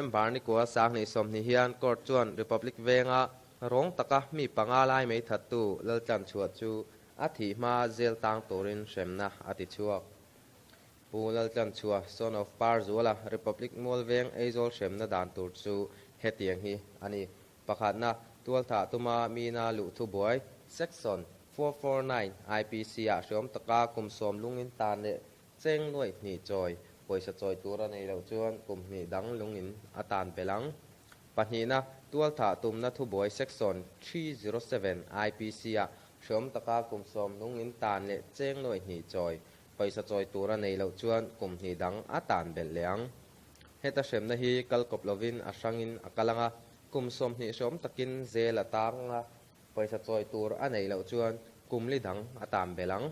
November ni kua 2020 hian court chuan Republic Venga rawng taka mi panga lai mai thattu Laltlanchhuah chu a thih hma zel tang turin hremna a ti chhuak. Pu Laltlanchhuah, son of Parzuala, Republic Mual Veng Aizawl hremna dan tur chu hetiang hi a ni. Pakhatna, tualthah tuma mina luh thubuai, Section 449 IPC-ah hreawm taka kum sawm lungin tan leh cheng nuaih hnih chawi, pawisa chawi tur a nei loh chuan kum hnih dang lungin a tan belh ang. Pahnihna, tualthah tumna thubuai Section 307 IPC-ah hreawm taka kum sawm lungin tan leh cheng nuaih hnih chawi, pawisa chawi tur a nei loh chuan kum hnih dang a tan belh leh ang. Heta hremna hi kal kawp lovin a hrangin a kal ang a, kum 20 hreawm takin zel a tang a, pawisa chawi tur a neih loh chuan kum li dang a tan belh ang.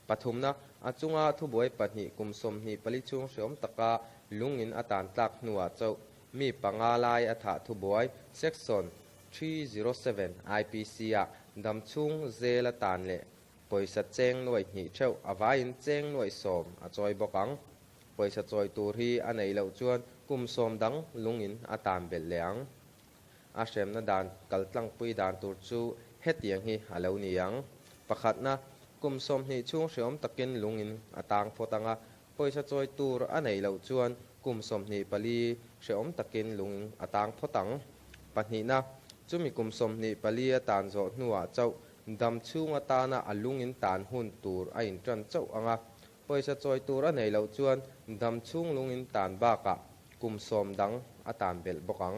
Pathumna, a chunga thubuai pahnih kum 24 chhung hreawm taka lungin a tan tlak hnuah chauh mi panga lai a thah thubuai Section 307 IPC-ah damchhung zel a tan leh pawisa cheng nuaih hnih theuh a vaiin cheng nuaih sawm a chawi bawk ang. Pawisa chawi tur hi a neih loh chuan kum sawm dang lungin a tan belh leh ang. A hremna dan kaltlangpui dan tur chu hetiang hi a lo ni ang. Pakhatna, kum 20 chhung hreawm takin lungin a tang phawt ang a, pawisa chawi tur a neih loh chuan kum 24 hreawm takin lungin a tang phawt ang. Pahnihna, chumi kum 24 a tan zawh hnuah chauh dam chhung atana a lungin tan hun tur a intan chauh ang a, pawisa chawi tur a neih loh chuan dam chhung lungin tan bakah kum sawm dang a tan belh bawk ang.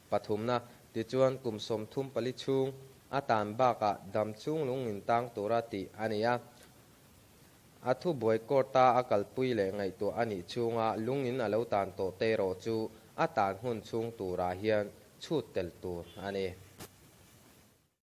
Pathumna, tichuan kum 34 chhung a tan bakah dam chhung lungin tang tura tih a ni a. A thubuai court-a a kalpui leh ngaihtuah a nih chhunga lungin a lo tan tawh te erawh chu a tan hun chhung turah hian chhut tel tur a ni.